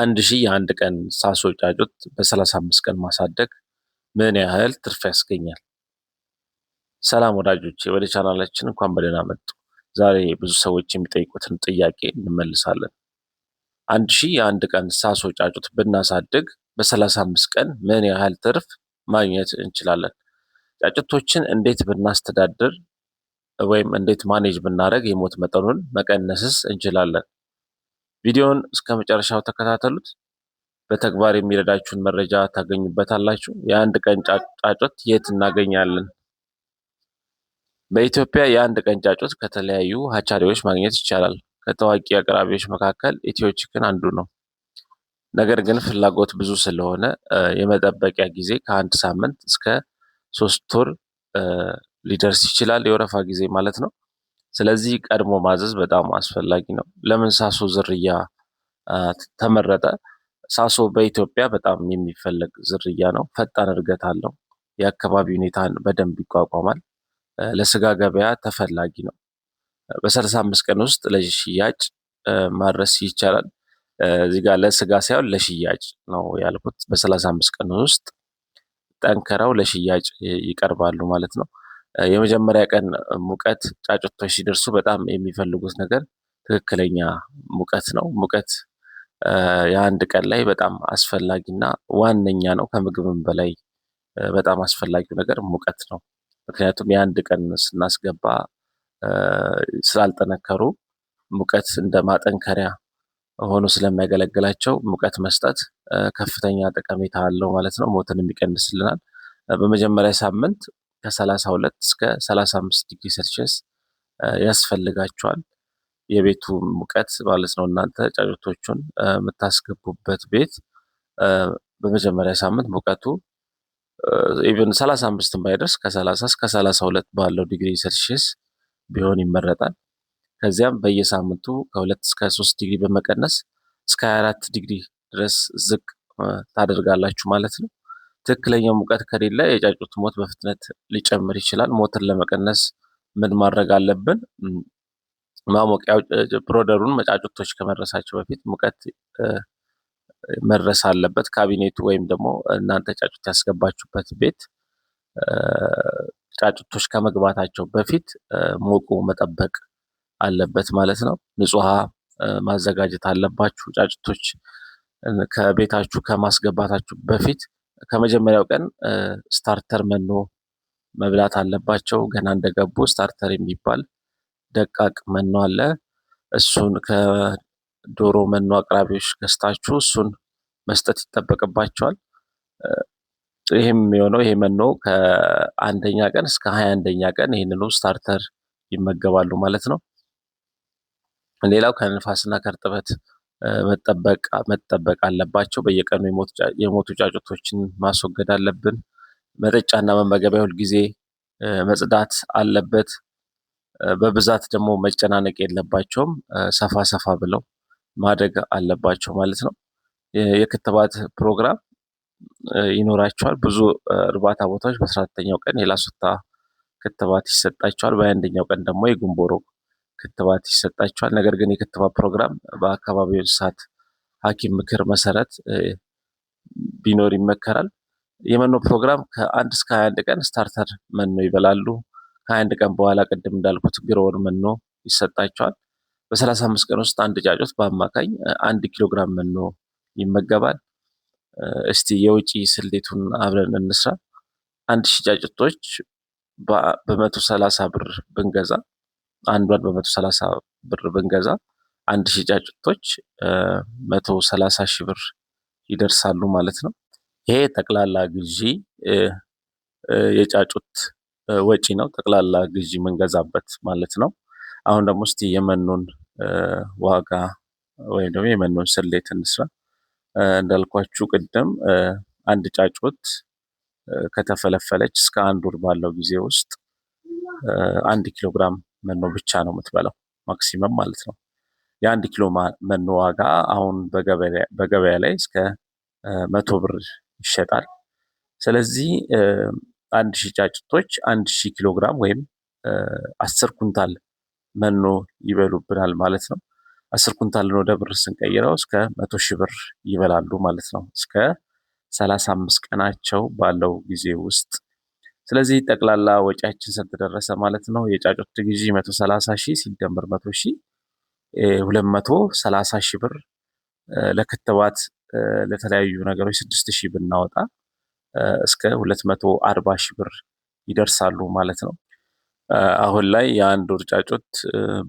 1000 የአንድ ቀን ሳሶ ጫጩት በ35 ቀን ማሳደግ ምን ያህል ትርፍ ያስገኛል? ሰላም ወዳጆቼ፣ ወደ ቻናላችን እንኳን በደህና መጡ። ዛሬ ብዙ ሰዎች የሚጠይቁትን ጥያቄ እንመልሳለን። 1000 የአንድ ቀን ሳሶ ጫጩት ብናሳድግ በ35 ቀን ምን ያህል ትርፍ ማግኘት እንችላለን? ጫጩቶችን እንዴት ብናስተዳድር ወይም እንዴት manage ብናደርግ የሞት መጠኑን መቀነስስ እንችላለን? ቪዲዮውን እስከ መጨረሻው ተከታተሉት። በተግባር የሚረዳችሁን መረጃ ታገኙበታላችሁ። የአንድ ቀን ጫጩት የት እናገኛለን? በኢትዮጵያ የአንድ ቀን ጫጩት ከተለያዩ hatchery ዎች ማግኘት ይቻላል። ከታዋቂ አቅራቢዎች መካከል ኢትዮ ቺክን አንዱ ነው። ነገር ግን ፍላጎት ብዙ ስለሆነ የመጠበቂያ ጊዜ ከአንድ ሳምንት እስከ 3 ወር ሊደርስ ይችላል፣ የወረፋ ጊዜ ማለት ነው። ስለዚህ ቀድሞ ማዘዝ በጣም አስፈላጊ ነው። ለምን ሳሶ ዝርያ ተመረጠ? ሳሶ በኢትዮጵያ በጣም የሚፈለግ ዝርያ ነው። ፈጣን እድገት አለው። የአካባቢ ሁኔታን በደንብ ይቋቋማል። ለስጋ ገበያ ተፈላጊ ነው። በ35 ቀን ውስጥ ለሽያጭ ማድረስ ይቻላል። እዚህ ጋር ለስጋ ሳይሆን ለሽያጭ ነው ያልኩት። በ35 ቀን ውስጥ ጠንክረው ለሽያጭ ይቀርባሉ ማለት ነው። የመጀመሪያ ቀን ሙቀት ጫጩቶች ሲደርሱ በጣም የሚፈልጉት ነገር ትክክለኛ ሙቀት ነው። ሙቀት የአንድ ቀን ላይ በጣም አስፈላጊና ዋነኛ ነው። ከምግብም በላይ በጣም አስፈላጊው ነገር ሙቀት ነው። ምክንያቱም የአንድ ቀን ስናስገባ ስላልጠነከሩ ሙቀት እንደ ማጠንከሪያ ሆኖ ስለሚያገለግላቸው ሙቀት መስጠት ከፍተኛ ጠቀሜታ አለው ማለት ነው። ሞትንም ይቀንስልናል። በመጀመሪያ ሳምንት ከ32 እስከ 35 ዲግሪ ሴልሺየስ ያስፈልጋቸዋል። የቤቱ ሙቀት ማለት ነው። እናንተ ጫጩቶቹን የምታስገቡበት ቤት በመጀመሪያ ሳምንት ሙቀቱ even 35 ባይደርስ ከ30 እስከ 32 ባለው ዲግሪ ሴልሺየስ ቢሆን ይመረጣል። ከዚያም በየሳምንቱ ከ2 እስከ 3 ዲግሪ በመቀነስ እስከ 24 ዲግሪ ድረስ ዝቅ ታደርጋላችሁ ማለት ነው። ትክክለኛው ሙቀት ከሌለ የጫጩት ሞት በፍጥነት ሊጨምር ይችላል። ሞትን ለመቀነስ ምን ማድረግ አለብን? ማሞቂያው brooder ኡን ጫጩቶች ከመድረሳቸው በፊት ሙቀት መድረስ አለበት። ካቢኔቱ ወይም ደግሞ እናንተ ጫጩት ያስገባችሁበት ቤት ጫጩቶች ከመግባታቸው በፊት ሞቆ መጠበቅ አለበት ማለት ነው። ንጹህ ውሃ ማዘጋጀት አለባችሁ። ጫጩቶች ከቤታችሁ ከማስገባታችሁ በፊት ከመጀመሪያው ቀን starter መኖ መብላት አለባቸው። ገና እንደገቡ starter የሚባል ደቃቅ መኖ አለ። እሱን ከዶሮ መኖ አቅራቢዎች ገዝታችሁ እሱን መስጠት ይጠበቅባቸዋል። ይህም የሆነው ይሄ መኖ ከአንደኛ ቀን እስከ 21ኛ ቀን ይህንኑ starter ይመገባሉ ማለት ነው። ሌላው ከንፋስና ከእርጥበት መጠበቅ አለባቸው። በየቀኑ የሞቱ ጫጩቶችን ማስወገድ አለብን። መጠጫና መመገቢያ ሁልጊዜ መጽዳት አለበት። በብዛት ደግሞ መጨናነቅ የለባቸውም። ሰፋ ሰፋ ብለው ማደግ አለባቸው ማለት ነው። የክትባት ፕሮግራም ይኖራቸዋል። ብዙ እርባታ ቦታዎች በ14ኛው ቀን የላሱታ ክትባት ይሰጣቸዋል። በ21ኛው ቀን ደግሞ የጉንቦሮ ክትባት ይሰጣቸዋል። ነገር ግን የክትባት ፕሮግራም በአካባቢው እንስሳት ሐኪም ምክር መሰረት ቢኖር ይመከራል። የመኖ ፕሮግራም ከ1 እስከ 21 ቀን starter መኖ ይበላሉ። ከ21 ቀን በኋላ ቅድም እንዳልኩት grower መኖ ይሰጣቸዋል። በ35 ቀን ውስጥ አንድ ጫጩት በአማካኝ 1 ኪሎ ግራም መኖ ይመገባል። እስቲ የውጪ ስሌቱን አብረን እንስራ። 1000 ጫጩቶች በ130 ብር ብንገዛ፣ አንዷን በ130 ብር ብንገዛ 1000 ጫጩቶች 130 ሺህ ብር ይደርሳሉ ማለት ነው። ይሄ ጠቅላላ ግዢ የጫጩት ወጪ ነው። ጠቅላላ ግዢ የምንገዛበት ማለት ነው። አሁን ደግሞ እስቲ የመኖን ዋጋ ወይም ደግሞ የመኖን ስሌት እንስራ። እንዳልኳችሁ ቅድም አንድ ጫጩት ከተፈለፈለች እስከ አንድ ወር ባለው ጊዜ ውስጥ 1 ኪሎ ግራም መኖ ብቻ ነው የምትበላው maximum ማለት ነው። የ1 ኪሎ መኖ ዋጋ አሁን በገበያ ላይ እስከ 100 ብር ይሸጣል። ስለዚህ 1000 ጫጩቶች 1000 ኪሎ ግራም ወይም 10 ኩንታል መኖ ይበሉብናል ማለት ነው። 10 ኩንታልን ወደ ብር ስንቀይረው እስከ 100,000 ብር ይበላሉ ማለት ነው። እስከ 35 ቀናቸው ባለው ጊዜ ውስጥ። ስለዚህ ጠቅላላ ወጪያችን ስንት ደረሰ ማለት ነው? የጫጩት ግዢ 130,000 ሲደመር 100,000 230,000 ብር፣ ለክትባት ለተለያዩ ነገሮች 6,000 ብናወጣ እስከ 240,000 ብር ይደርሳሉ ማለት ነው። አሁን ላይ የአንድ ወር ጫጩት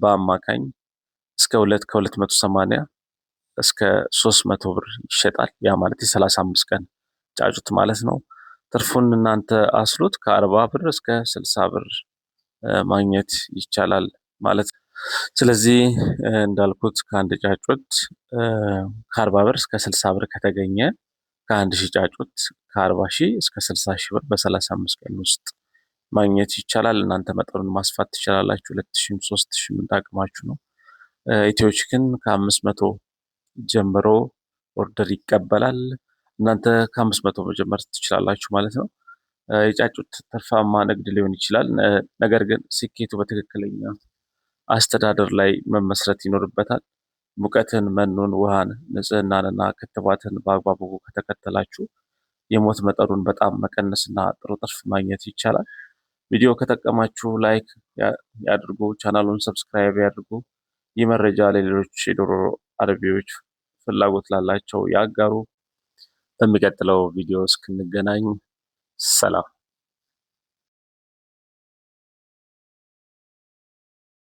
በአማካኝ እስከ ከ280 እስከ 300 ብር ይሸጣል። ያ ማለት የ35 ቀን ጫጩት ማለት ነው። ትርፉን እናንተ አስሉት፣ ከ40 ብር እስከ 60 ብር ማግኘት ይቻላል ማለት ነው። ስለዚህ እንዳልኩት ከአንድ ጫጩት ከ40 ብር እስከ 60 ብር ከተገኘ ከ1,000 ጫጩት ከ40,000 እስከ 60,000 ብር በ35 ቀን ውስጥ ማግኘት ይቻላል። እናንተ መጠኑን ማስፋት ትችላላችሁ። 2,000፣ 3,000 እንዳቅማችሁ ነው። ኢትዮ ቺክን ከ500 ጀምሮ order ይቀበላል። እናንተ ከ500 መጀመር ትችላላችሁ ማለት ነው። የጫጩት ትርፋማ ንግድ ሊሆን ይችላል። ነገር ግን ስኬቱ በትክክለኛ አስተዳደር ላይ መመስረት ይኖርበታል። ሙቀትን፣ መኖን፣ ውሃን፣ ንጽህናንና ክትባትን በአግባቡ ከተከተላችሁ የሞት መጠኑን በጣም መቀነስና ጥሩ ትርፍ ማግኘት ይቻላል። ቪዲዮ ከጠቀማችሁ like ያድርጉ፣ ቻናሉን subscribe ያድርጉ። ይህ መረጃ ለሌሎች የዶሮ አርቢዎች ፍላጎት ላላቸው ያጋሩ። በሚቀጥለው ቪዲዮ እስክንገናኝ ሰላም።